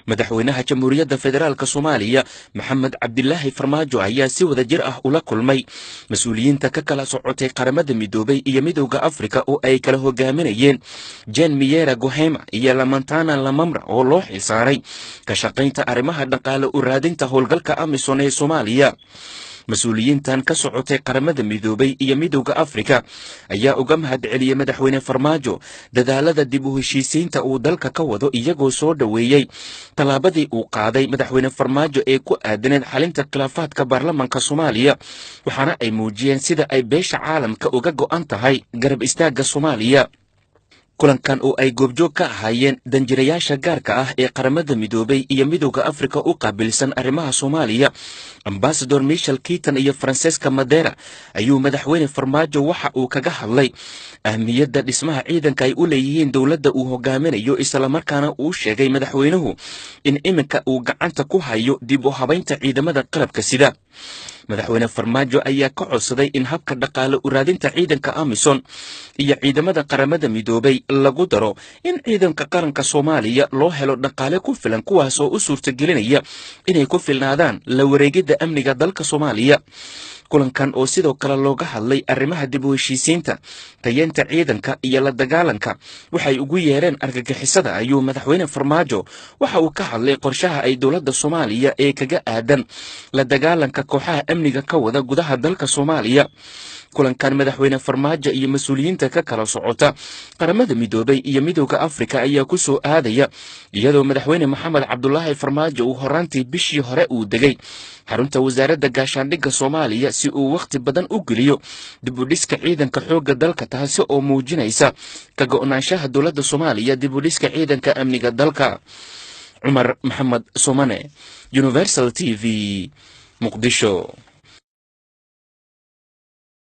Madaxweynaha Jamhuuriyadda Federaalka Soomaaliya Maxamed Cabdilaahi Farmaajo ayaa si wada jir ah ula kulmay mas-uuliyiinta ka kala socotay Qaramada Midoobay iyo Midowda Afrika oo ay kala hogaaminayeen Jen Miyera Gohema iyo Lamantana Lamamra oo loo xilsaaray ka shaqaynta arrimaha dhaqaale u raadinta howlgalka AMISON ee Soomaaliya. Mas-uuliyiintan ka socotay Qaramada Midoobay iyo Midowda Afrika ayaa uga mahad celiyey Madaxweyne Farmaajo dadaalada dib u heshiisiinta uu dalka ka wado, iyagoo soo dhoweeyey tallaabadii uu qaaday Madaxweyne Farmaajo ee ku aadaneed xalinta khilaafaadka baarlamanka Soomaaliya, waxaana ay muujiyeen sida ay beesha caalamka uga go'an tahay garab istaagga Soomaaliya. Kulankan oo ay goobjoog ka ahaayeen danjirayaasha gaarka ah ee Qaramada Midoobay iyo Midowda Afrika u qaabilsan arrimaha Soomaaliya, Ambasador Michel Keaton iyo Francesca Madera, ayuu Madaxweyne Farmaajo waxa uu kaga hadlay ahmiyadda dhismaha ciidanka ay u leeyihiin dowladda uu hogaaminayo, islamarkaana uu sheegay madaxweynuhu in iminka uu gacanta ku hayo dib u habaynta ciidamada qalabka sida. Madaxweyne Farmaajo ayaa ka codsaday in habka dhaqaale u raadinta ciidanka AMISON iyo ciidamada Qaramada Midoobay lagu daro in ciidanka qaranka Soomaaliya loo helo dhaqaale ku filan, kuwaasoo u suurtagelinaya inay ku filnaadaan la wareegidda amniga dalka Soomaaliya. Kulankan oo sidoo kale looga hadlay arrimaha dib u heshiisiinta, tayeenta ciidanka iyo la dagaalanka waxay ugu yeereen argagixisada, ayuu Madaxweyne Farmaajo waxa uu ka hadlay qorshaha ay dowladda Soomaaliya ee kaga aadan la dagaalanka kooxaha amniga ka wada gudaha dalka Soomaaliya. Kulankan Madaxweyne Farmaajo iyo mas-uuliyiinta ka kala socota Qaramada Midoobay iyo Midowda Afrika ayaa ku soo aadaya iyadoo Madaxweyne Maxamed Cabdulaahi Farmaajo uu horaantii bishii hore uu degay xarunta Wasaaradda Gaashaandhigga Soomaaliya si uu wakhti badan u geliyo dib u dhiska ciidanka xoogga dalka, taasi oo muujinaysa ka go'naanshaha dowladda Soomaaliya dib u dhiska ciidanka amniga dalka. Cumar Maxamed Somane, Universal TV, Muqdisho.